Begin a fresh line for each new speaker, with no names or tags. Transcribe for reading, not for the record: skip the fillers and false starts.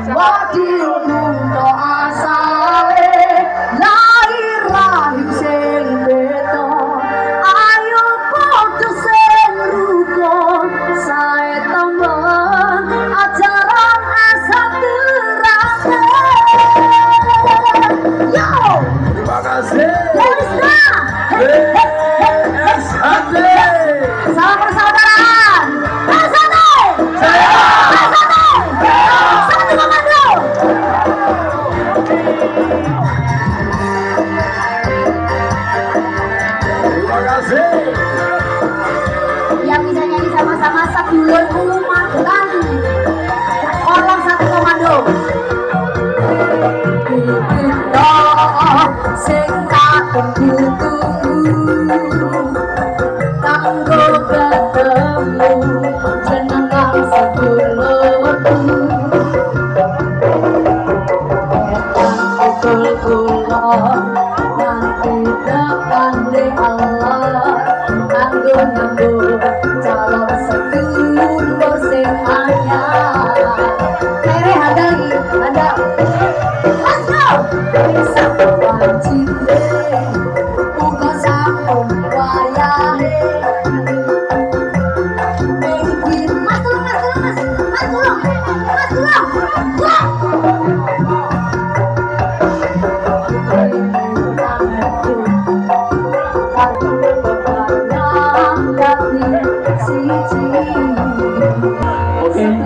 Madiun kutha asale, lahir rahim sing beda. Ayo padha sing rukun, sae temen ajaran asal terate. Yo,
Terima kasih.
Dewisna.
BSHT.
Salam persaudaraan. BSHT. BSHT. Satu komando.
Terima kasih.
Yang bisa nyanyi sama-sama sedulurku makan. Orang satu komando. Kita sing tak tunggu-tunggu, kanggo ketemu jenengan sedulurku. Etan kidul kulon nanti tepande Allah, kanggo nyambut calon sedulur.